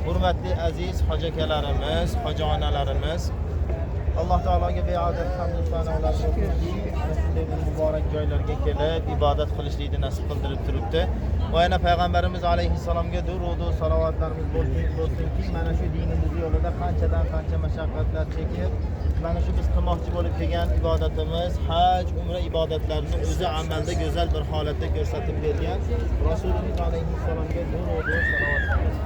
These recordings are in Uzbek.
Hurmatli aziz hoji akalarimiz, hoji onalarimiz, Alloh taologa beadad hamd sanolar bo'lsinki, ana shunday bir muborak joylarga kelib ibodat qilishlikni nasib qildirib turibdi. Va yana payg'ambarimiz alayhissalomga durudu salovatlarimiz bo'lsinki, mana shu dinimiz yo'lida qanchadan qancha mashaqqatlar chekib, mana shu biz qilmoqchi bo'lib kelgan ibodatimiz haj, umra ibodatlarini o'zi amalda go'zal bir holatda ko'rsatib bergan Rasulimiz alayhissalomga durudu salovatlarimiz.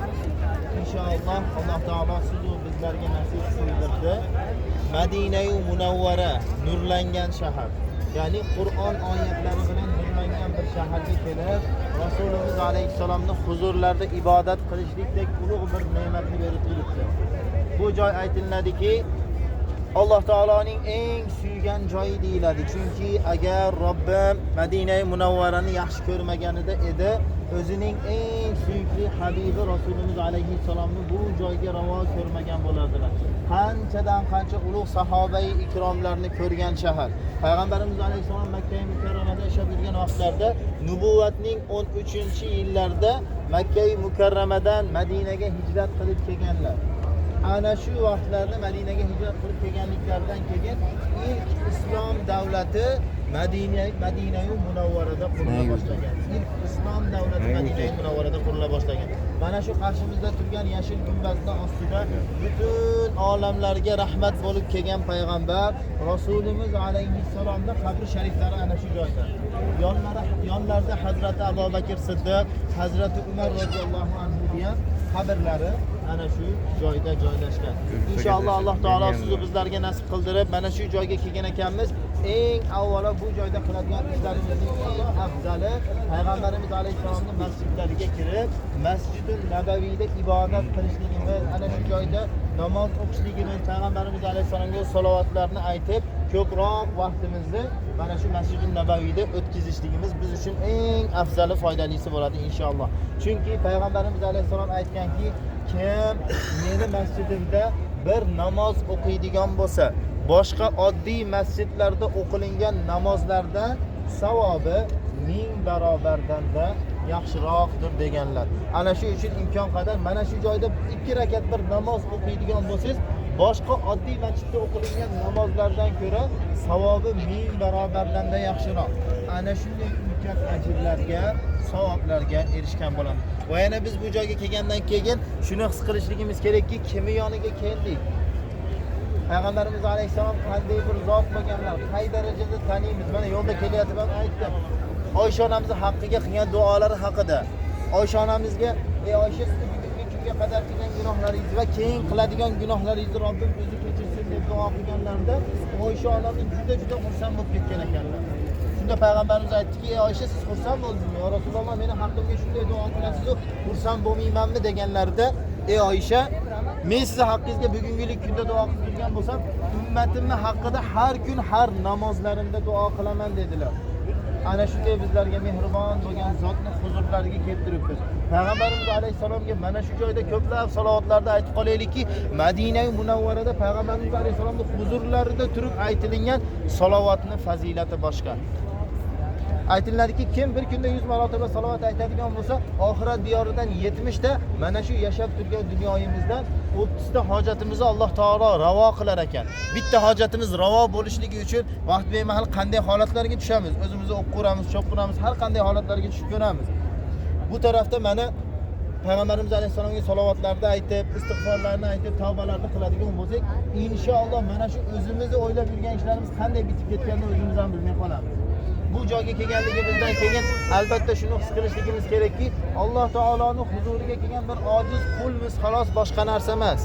Inshaalloh Alloh taolo sizu bizlarga nasib qildirdi. Madinai Munavvara nurlangan shahar. Ya'ni Qur'on oyatlari bilan nurlangan bir shaharga kelib, Rasulimiz alayhissalomning huzurlarida ibodat qilishlikdek ulug' bir ne'matni berib turibdi. Bu joy aytiladiki, Alloh taoloning eng suygan joyi deyiladi. Chunki agar Robbim Madinai Munavvarani yaxshi ko'rmaganida edi, o'zining eng suyukli habibi Rasulimiz alayhissalomni bu joyga ravo ko'rmagan bo'lardilar. Qanchadan qancha ulug' sahobai ikromlarni ko'rgan shahar. Payg'ambarimiz alayhissalom Makka Mukarramada yashab yurgan vaqtlarida nubuvatning 13-yillarida Makka Mukarramadan Madinaga hijrat qilib kelganlar. Ana shu vaqtlarda Madinaga hijrat qilib kelganliklaridan keyin ilk islom davlati Madinai Munavvarada qurila boshlagan. İlk islom davlati Madinai Munavvarada qurila boshlagan. Mana shu qarshimizda turgan yashil gumbazning ostida butun olamlarga rahmat bo'lib kelgan payg'ambar Rasulimiz alayhissalomning qabri shariflari ana shu joyda. Yonlarida Hazrati Abu Bakr Siddiq, Hazrati Umar roziyallohu anhu degan qabrlari ana shu joyda joylashgan. Inshaalloh Alloh taolo sizu bizlarga nasib qildirib, mana shu joyga kelgan ekanmiz. Eng avvalo bu joyda qiladigan ishlarimizning eng afzali payg'ambarimiz alayhissalomning masjidlariga kirib, Masjidun Nabaviyda ibodat qilishligimiz, ana shu joyda namoz o'qishligimiz, payg'ambarimiz alayhissalomga salovatlarni aytib, ko'proq vaqtimizni mana shu Masjidun Nabaviyda o'tkazishligimiz biz uchun eng afzali, foydalisi bo'ladi inshaalloh. Chunki payg'ambarimiz alayhissalom aytganki, kim meni masjidimda bir namoz o'qiydigan bo'lsa, boshqa oddiy masjidlarda o'qilingan namozlardan savobi 1000 barobardan-da yaxshiroqdir deganlar. Ana shu uchun imkon qadar mana shu joyda 2 rakat bir namoz o'qiydigan bo'lsangiz, boshqa oddiy masjidda o'qilingan namozlardan ko'ra savobi 1000 barobardan-da yaxshiroq. Ana shunday ulkan ajrlarga, savoblarga erishgan bo'lamiz. Va yana biz bu joyga kelgandan keyin shuni his qilishligimiz kerakki, kimi yoniga keldik? Payg'ambarimiz alayhissalom qanday bir zot bo'lganlar, qay darajada taniymiz? Mana yo'lda kelyapti ham aytdim. Oysha onamiz haqqiga qilgan duolari haqida. Oysha onamizga, ey Oysha, sizni bugungi kunga qadar qilgan gunohlaringiz va keyin qiladigan gunohlaringizni Robbim o'zi kechirsin deb duo qilganlarida Oysha onamiz juda-juda xursand bo'lib ketgan ekanlar. Shunda payg'ambarimiz aytdiki, ey Oysha, siz xursand bo'ldingizmi? Ya Rasululloh, meni haqqimga shunday duo qilasiz-u, xursand bo'lmaymanmi deganlarida, ey Oysha, men sizni haqqingizga bugungilik kunda duo qilib turgan bo'lsam, ummatimni haqqida har kun har namozlarimda duo qilaman dedilar. Ana shunday bizlarga mehribon bo'lgan zotni huzurlariga kelib turibmiz. Payg'ambarimiz alayhissalomga mana shu joyda ko'plab salovatlarda aytib qolaylikki, Madinai Munavvarada payg'ambarimiz alayhissalomning huzurlarida turib aytilingan salovatning fazilati boshqa. Aytiladiki, kim bir kunda 100 marotaba salovat aytadigan bo'lsa, oxirat diyoridan 70 ta, mana shu yashab turgan dunyoyimizdan 30 ta hojatimizni Alloh taolo ravo qilar ekan. Bitta hojatimiz ravo bo'lishligi uchun vaqt bemahal qanday holatlarga tushamiz? O'zimizni o'q ko'ramiz, cho'p ko'ramiz, har qanday holatlarga tushib ko'ramiz. Bu tarafda mana payg'ambarimiz alayhissalomga salovatlarni aytib, istig'forlarni aytib, tavbalarni qiladigan bo'lsak, inshaalloh mana shu o'zimizni o'ylab yurgan ishlarimiz qanday bitib ketganini o'zimiz ham bilmay qolamiz. Bu joyga kelganligimizdan keyin albatta shuni his qilishligimiz kerakki, Alloh taoloning huzuriga kelgan bir ojiz qulmiz, xolos, boshqa narsa emas.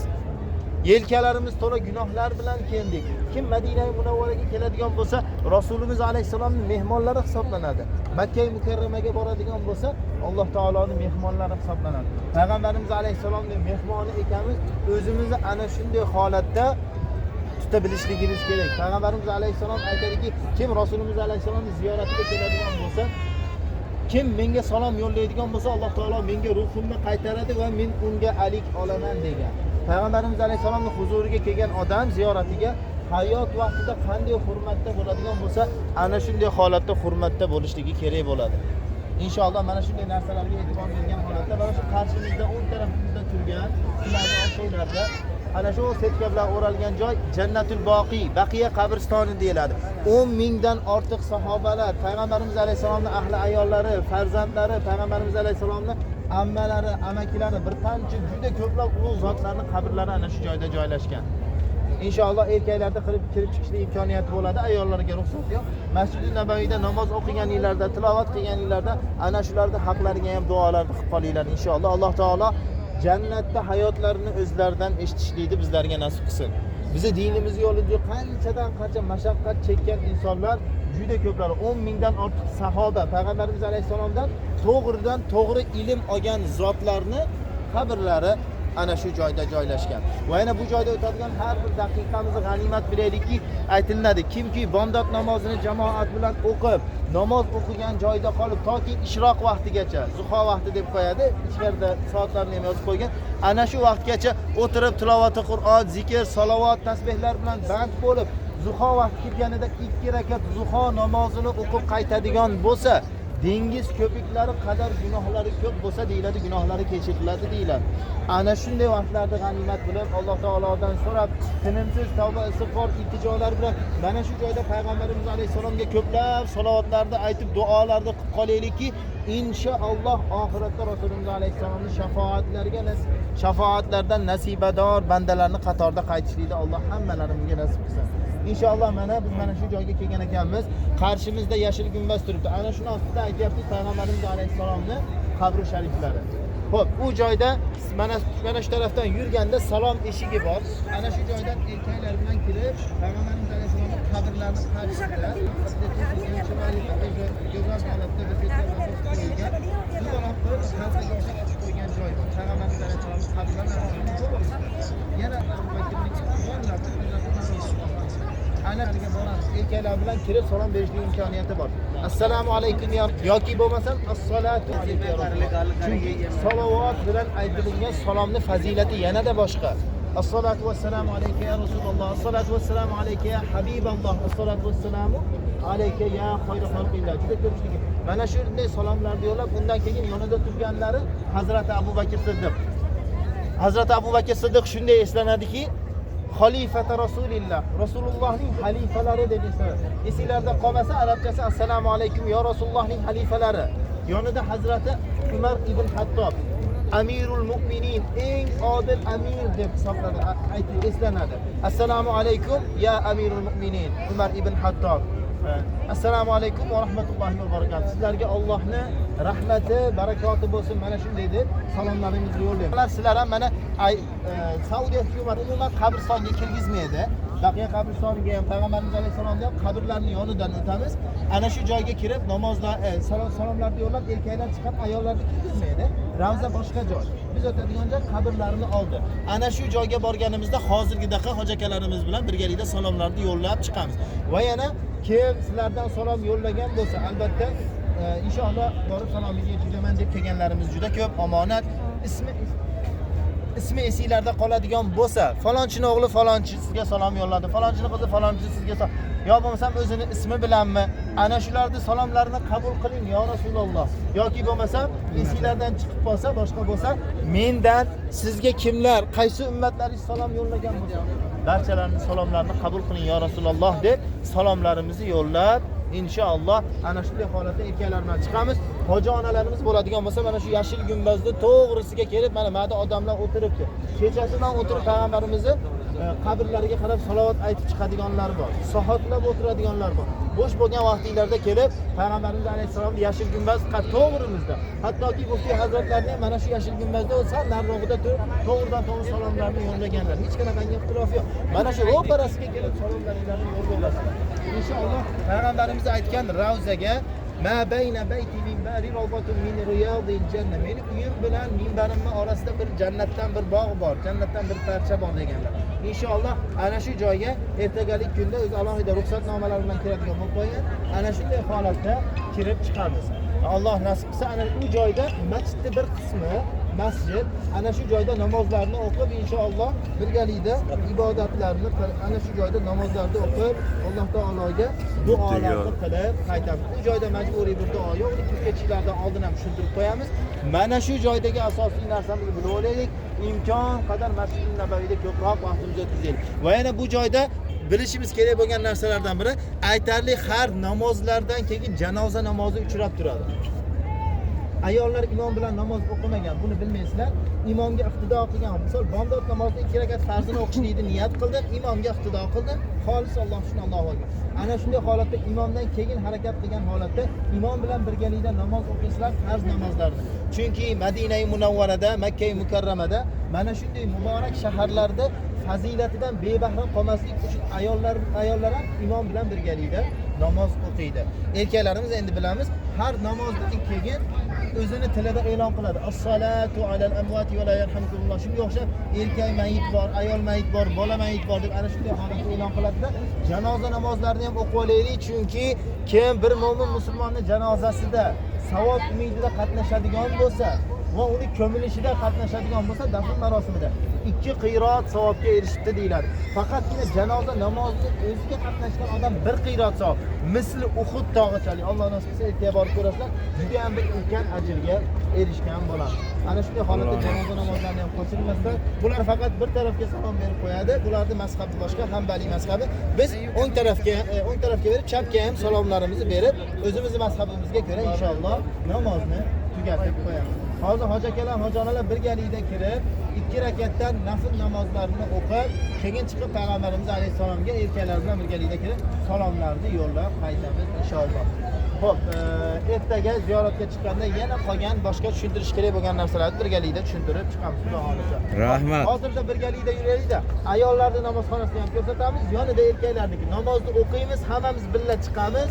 Yelkalarimiz to'la gunohlar bilan keldik. Kim Madinai Munavvaraga keladigan bo'lsa, Rasulimiz alayhissalomning mehmonlari hisoblanadi. Makka Mukarramaga boradigan bo'lsa, Alloh taoloning mehmonlari hisoblanadi. Payg'ambarimiz alayhissalomning mehmoni ekanmiz, o'zimizni ana shunday holatda tuta bilishligimiz kerak. Payg'ambarimiz alayhissalom aytadiki, kim Rasulimiz alayhissalomning ziyoratiga keladigan bo'lsa, kim menga salom yo'llaydigan bo'lsa, Alloh taolo menga ruhimni qaytaradi va men unga alik olaman degan. Payg'ambarimiz alayhissalomning huzuriga kelgan odam ziyoratiga hayot vaqtida qanday hurmatda bo'ladigan bo'lsa, ana shunday holatda hurmatda bo'lishligi kerak bo'ladi. Inshaalloh mana shunday narsalarga e'tibor bergan holatda mana shu qarshimizda o'ng tarafimizda turgan turgan, sizlarni orqanglarda ana shu setka bilan o'ralgan joy Jannatul Boqiy, Baqiya qabristoni deyiladi. 10 mingdan ortiq sahobalar, payg'ambarimiz alayhissalomning ahli ayollari, farzandlari, payg'ambarimiz alayhissalomning ammalari, amakilari, bir qancha juda ko'plab ulug' zotlarning qabrlari ana shu joyda joylashgan. Inshaalloh erkaklarda kirib chiqishlik imkoniyati bo'ladi, ayollarga ruxsat yo'q. Masjidi Nabaviyda namoz o'qiganinglarda, tilovat qilganinglarda ana shularning haqlariga ham duolarni qilib qolinglar inshaalloh. Alloh taolo jannatda hayotlarini o'zlaridan eshitishlikni bizlarga nasib qilsin. Bizi dinimiz yo'lida qanchadan qancha mashaqqat chekkan insonlar juda ko'plar. 10 mingdan ortiq sahoba payg'ambarimiz alayhissalomdan to'g'ridan to'g'ri ilm olgan zotlarni qabrlari ana shu joyda joylashgan. Va yana bu joyda o'tadigan har bir daqiqamizni g'animat bilaylikki, aytilinadi, kimki bomdod namozini jamoat bilan o'qib, namoz o'qigan joyda qolib toki ishroq vaqtigacha, zuho vaqti deb qo'yadi, ichkarida soatlarni ham yozib qo'ygan. Ana shu vaqtgacha o'tirib tilovati Qur'on, zikr, salovat, tasbehlar bilan band bo'lib, zuho vaqti kelganida 2 rakat zuho namozini o'qib qaytadigan bo'lsa, dengiz ko'piklari qadar gunohlari ko'p bo'lsa deyiladi, gunohlari kechiriladi deyiladi. Ana shunday vaqtlarda g'animat bilib, Alloh taolodan so'rab, tinimsiz tavba, istig'for, iltijolar bilan mana shu joyda payg'ambarimiz alayhissalomga ko'plab salovatlarni aytib, duolarni qilib qolaylikki, inshaalloh oxiratda Rasululloh alayhissalomning shafoatlardan nasibador bandalarni qatorida qaytishlikni Alloh hammalarimizga nasib qilsin. Inshaalloh mana biz mana shu joyga kelgan ekanmiz. Qarshimizda yashil gumbaz turibdi. Ana shuni ostida aytyapti payg'ambarimiz alayhissalomni qabri shariflari. Xo'p, u joyda mana shu tarafdan yurganda salom eshigi bor. Ana shu joydan erkaklar bilan kirib payg'ambarimiz alayhissalomning qabrlarini qarshisida chiroyli go'zal holatda bir qo'yilgan. Qo'ygan joy bor. Payg'ambarimiz alayhissalomning qabrlari yana ana boramiz. Erkaklar bilan kirib salom berishning imkoniyati bor. Assalomu alaykum yoki bo'lmasam assalatu alaykum. Chunki salovat bilan aytilgan salomning fazilati yanada boshqa. Assalatu vassalamu alayka ya Rasululloh, assalatu vassalamu alayka ya Habiballoh, assalatu vassalamu alayka ya xayri xalqillah. Juda ko'pchilik mana shunday salomlarni yo'llab, undan keyin yonida turganlari Hazrati Abu Bakr Siddiq. Hazrati Abu Bakr Siddiq shunday eslanadiki, xalifati Rasulillah, Rasulullohning xalifalari deb eslanadi. Esinglarda qolmasa arabchasi assalomu alaykum ya Rasulullohning xalifalari. Yonida Hazrati Umar ibn Hattob, Amirul Mu'minin, eng odil amir deb hisoblanadi, aytib eslanadi. Assalomu alaykum ya Amirul Mu'minin Umar ibn Hattob. Assalomu alaykum va rahmatullohi va barakatuh. Sizlarga Allohning rahmati, barakoti bo'lsin. Mana shunday deb salomlarimizni yo'llaymiz. Sizlar ham mana Saudiya hukumati umuman qabristonga kirgizmaydi. Baqiya qabristoniga ham payg'ambarimiz alayhissalomning ham qabrlarining yonidan o'tamiz. Ana shu joyga kirib namozlar, salomlarni yo'llab erkaklar chiqib ayollarni kirgizmaydi. Ravza boshqa joy. Biz o'tadigan joy qabrlarini oldi. Ana shu joyga borganimizda hozirgidaqa hoji akalarimiz bilan birgalikda salomlarni yo'llab chiqamiz. Va yana kim sizlardan salom yo'llagan bo'lsa, albatta inshaalloh borib salomingizni yetkazaman deb kelganlarimiz juda ko'p. Omonat ismi esinglarda qoladigan bo'lsa, falonchini o'g'li falonchi sizga salom yo'lladi, falonchini qizi falonchi sizga salom, yo bo'lmasam o'zini ismi bilanmi, ana shularni salomlarini qabul qiling yo Rasululloh, yoki bo'lmasam esinglardan chiqib qolsa, boshqa bo'lsa, mendan sizga kimlar, qaysi ummatlaringiz salom yo'llagan bo'lsa, barchalarini salomlarini qabul qiling yo Rasululloh deb salomlarimizni yo'llab inshaalloh ana shunday holatda erkaklar bilan chiqamiz. Hoji onalarimiz bo'ladigan bo'lsa, mana shu yashil gumbazni to'g'risiga kelib, mana mana odamlar o'tiribdi. Kechasi bilan o'tirib payg'ambarimizni qabrlariga qarab salovat aytib chiqadiganlar bor. Soatlab o'tiradiganlar bor. Bo'sh bo'lgan vaqtinglarda kelib payg'ambarimiz alayhissalomning yashil gumbaz to'g'rimizda. Hattoki muftiy hazratlarining mana shu yashil gumbazda sal narrog'ida turib to'g'ridan to'g'ri salomlarni yo'llaganlar. Hech qanaqangi ixtilof yo'q. Mana shu ro'parasiga kelib salomlaringizni yo'llayasizlar. Inshaalloh payg'ambarimiz aytgan ravzaga ma bayna bayti minbari rawdatun min riyadil janna. Meni uyim bilan minbarimning orasida bir jannatdan bir bog' bor, jannatdan bir parcha bor deganlar. Inshaalloh ana shu joyga ertagalik kunda o'z alohida ruxsatnomalar bilan kiradigan bo'lib qo'ygan. Ana shunday holatda kirib chiqamiz. Alloh nasib qilsa ana u joyda masjidning bir qismi masjid. Ana shu joyda namozlarni o'qib inshaalloh birgalikda ibodatlarni ana shu joyda namozlarni o'qib Alloh taologa duolarni qilib qaytamiz. U joyda majburiy bir duo yo'q, uni kirib ketishlardan oldin ham tushuntirib qo'yamiz. Mana shu joydagi asosiy narsamizni bilib olaylik. Imkon qadar Masjid Nabaviyda ko'proq vaqtimizni o'tkazaylik. Va yana bu joyda bilishimiz kerak bo'lgan narsalardan biri, aytarli har namozlardan keyin janoza namozi uchrab turadi. Ayollar imom bilan namoz o'qimagan, buni bilmaysizlar. Imomga iqtido qilgan, misol bomdod namozini 2 rakat farzini o'qishlikni niyat qildim, imomga iqtido qildim, xolis Alloh uchun, Allohu akbar. Ana shunday holatda imomdan keyin harakat qilgan holatda imom bilan birgalikda namoz o'qiysizlar farz namozlarni. Chunki Madinai Munawvarada, Makka Mukarramada mana shunday muborak shaharlarda fazilatidan bebahra qolmaslik uchun ayollar ham imom bilan birgalikda namoz o'qiydi. Erkaklarimiz endi bilamiz, har namozdan keyin o'zini tilida e'lon qiladi. As-salatu alal amvati va la yarhamkumulloh. Shunga o'xshab erkak mayit bor, ayol mayit bor, bola mayit bor deb ana shunday holatda e'lon qiladida janoza namozlarini ham o'qib olaylik, chunki kim bir mo'min musulmonni janozasida savob umidida qatnashadigan bo'lsa va uni ko'milishida qatnashadigan bo'lsa, dafn marosimida 2 qiyrat savobga erishibdi deyiladi. Faqatgina janoza namozini o'ziga qatnashgan odam 1 qiyrat savob. Misli Uhud tog'ichalik. Alloh nasib qilsa ertaga borib ko'rasizlar, juda ham bir ulkan ajrga erishgan bo'ladi. Ana shunday holatda janoza namozlarini ham qochirmasdan, bular faqat bir tarafga salom berib qo'yadi. Bularning mazhabi boshqa, Hanbali mazhabi. Biz o'ng tarafga berib, chapga ham salomlarimizni berib, o'zimizni mazhabimizga ko'ra inshaalloh namozni tugatib qo'yamiz. Hozir hoji akalar, hoji onalar birgalikda kirib, 2 rakatdan nafl namozlarini o'qib, keyin chiqib payg'ambarimiz alayhissalomga erkaklar bilan birgalikda kirib salomlarni yo'llab qaytamiz inshaalloh. Xo'p, ertaga ziyoratga chiqqanda yana qolgan boshqa tushuntirish kerak bo'lgan narsalarni birgalikda tushuntirib chiqamiz, Xudo xohlasa. Rahmat. Hozirda birgalikda yuraylik-da, ayollarning namozxonasini ham ko'rsatamiz, yonida erkaklarniki. Namozni o'qiymiz, hammamiz birga chiqamiz.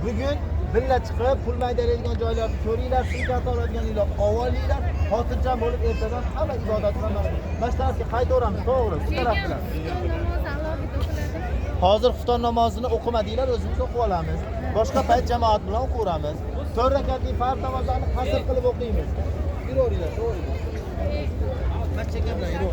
Bugun birga chiqib pul maydalaydigan joylarni ko'ringlar, sim karta oladiganlar olinglar, xotirjam bo'lib ertadan hamma ibodat bilan mashg'ul. Mana shu tarafga qaytaveramiz, to'g'ri, bu taraf bilan. Hozir xufton namozini o'qimadinglar, o'zimiz o'qib olamiz. Boshqa payt jamoat bilan o'qiveramiz. 4 rakatli farz namozlarni qasr qilib o'qiymiz. Yuraveringlar, to'g'ri. Mana cheka bilan yuraveringlar.